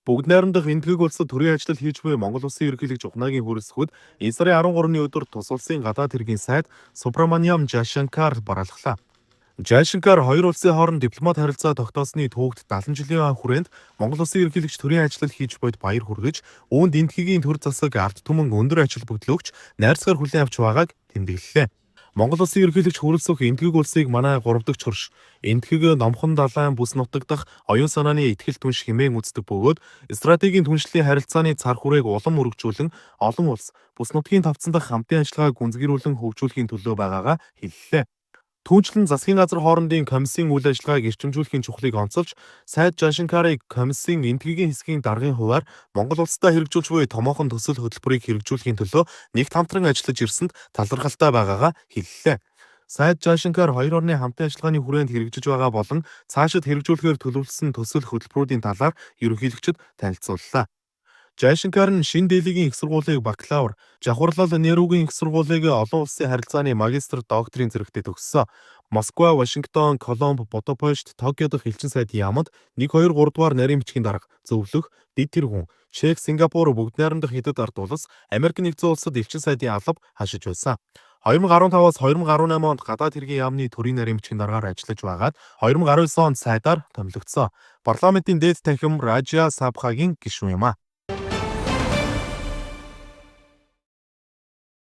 Бүгд найрамдах Энэтхэг улсад төрийн ажил хийж буй Монгол Улсын ерөнхийлөгч Ухнаагийн хүрэлцэхэд энэ сарын 13-ны өдөр тус улсын гадаад хэргийн сайд Субраманиам Жайшанкар бараалхлаа. Жайшанкар хоёр улсын хооронд дипломат харилцаа тогтоосны түүхт 70 жилийн хүрээнд Монгол Улсын ерөнхийлөгч төрийн ажил хийж буйд баяр хүргэж, үүнд Энэтхэгийн төр засаг ард түмэн өндөр ач холбогдол өгч найрсгаар хүлээн авч байгааг тэмдэглэлээ. Монгол Улсын ерөнхийлөгч хүрэлцэх Энэтхэг улсыг манай 3 дахь хөрш, Энэтхэг номхон далайн бүс нутаг дахь оюун санааны итгэл түнш хэмээн үздэг бөгөөд стратегийн түншлэлийн харилцааны цар хүрээг улам өргөжүүлэн олон улс, бүс нутгийн тавцан дахь хамтын ажиллагааг гүнзгийрүүлэн хөгжүүлэхийн төлөө байгаагаа хэллээ. Түүнчлэн засгийн газар хоорондын комиссийн үйл ажиллагааг эрчимжүүлэхийн чухлыг онцолж, сайд Жайшанкарыг комиссийн Энэтхэгийн хэсгийн даргын хувиар Монгол улстай хэрэгжүүлж буй томоохон төсөл хөтөлбөрийг хэрэгжүүлэхийн төлөө нэгт хамтран ажиллаж ирсэнд талархалтай байгаагаа хэллээ. Сайд Жайшанкар хоёр орны хамтын ажиллагааны хүрээнд хэрэгжиж байгаа болон цаашид хэрэгжүүлэхээр төлөвлөсөн төсөл хөтөлбөрүүдийн талаар ерөнхийлөгчид танилцууллаа. Жайшанкар нь Шинэ Дэлигийн их сургуулийг бакалавр, Жавхарлал Неругийн их сургуулийг олон улсын харилцааны магистр докторийн зэрэгтээ төгссөн. Москва, Вашингтон, Коломбо, Будапешт, Токио дахь элчин сайдын яамд 1 2 3 дугаар нарийн бичгийн дарга, зөвлөх, дэд тэргүүн, Чех, Сингапур, Бүгд найрамдах Хятад ард улс, Америк нэгдсэн улсад элчин сайдын алба хашиж байсан. 2015-аас 2018 онд гадаад хэргийн яамны төрийн нарийн бичгийн даргаар ажиллаж байгаад 2019 онд сайдаар томилогдсон. Парламентын дээд танхим Ражья Сабхагийн гишүүн юм а.